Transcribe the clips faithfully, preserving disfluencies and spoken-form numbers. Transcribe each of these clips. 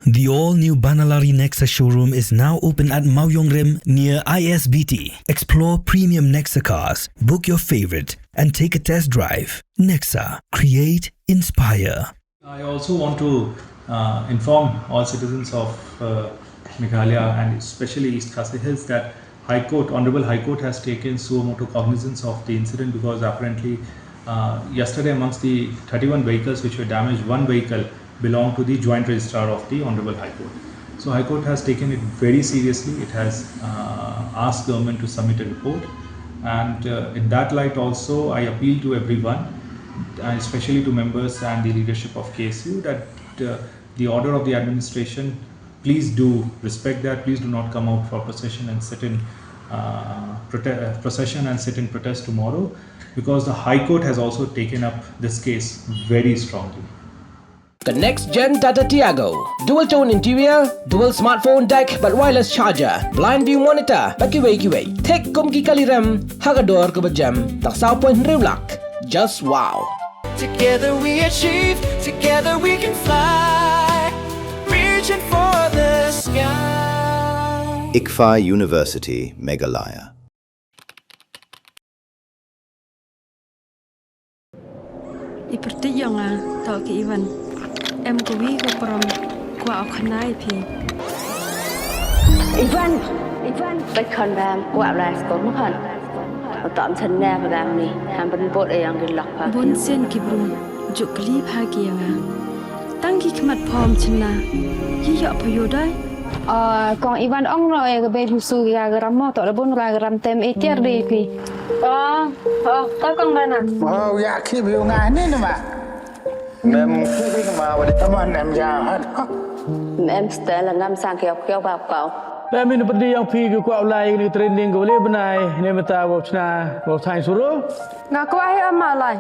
The all-new Banalari Nexa showroom is now open at Mawiong Rim near I S B T. Explore premium Nexa cars, book your favorite, and take a test drive. Nexa, create, inspire. I also want to uh, inform all citizens of uh, Meghalaya and especially East Khasi Hills that High Court, Honorable High Court has taken suo motu cognizance of the incident because apparently uh, yesterday amongst the thirty-one vehicles which were damaged, one vehicle belonged to the Joint Registrar of the Honorable High Court. So High Court has taken it very seriously. It has uh, asked government to submit a report. And uh, in that light also, I appeal to everyone, and especially to members and the leadership of K S U, that uh, the order of the administration, please do respect that. Please do not come out for procession and sit in uh, prote- uh, procession and sit in protest tomorrow, because the High Court has also taken up this case very strongly. The next gen Tata Tiago. Dual tone interior, dual smartphone deck bad wireless charger, blind view monitor bad kiwei kiwei. Thik kum ki kali rem ha ka dor kaba jem, tang saw point hynriew lak. Just wow. Together we achieve, together we can fly, reaching for the sky. ICFAI University, Meghalaya. I pyrthei ïa nga, to ki Ivan. Em kawi ka prom, kwah u khana ïa phi. Ivan, Ivan, bad khon bam, kwah bla skor ma khon. Utam chen ne ba bam ni, ham ban bot e yang di lok pa. Bun sien ki bru, juk kli pha ki ïa nga. Tang ki khmat phom chynna, ki ïoh pha ïoh dai. Ah, kong Ivan ong no e ka bei phi su ki ka gram mo, to da bun ra gram tem e tiar di phi. Oh, oh, to kong Bana. Oh, ya ki bi nga ni na ma. Mem ki bi ma wa di. Taman em ja hat. Mem stel ngam sang kiok kiok bap kau. Mem in pyrdi yang phi ki kwah lai ni training ko le bnai ne meta wa chna wa thai suru. Nga kwah hi ama lai.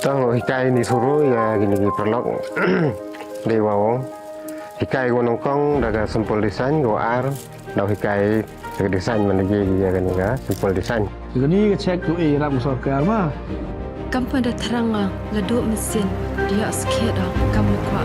Tang hikai ni suru ya gini ki paralok. Dei wa hikai ko nongkong da ka simple design ko ar. Dau hikai ka design man lagi dia kan ka simple design. Kani ka check tu eh ram sorkar ma. Kam pa da thrang nga la duk mesin dia skhet da kam kwa.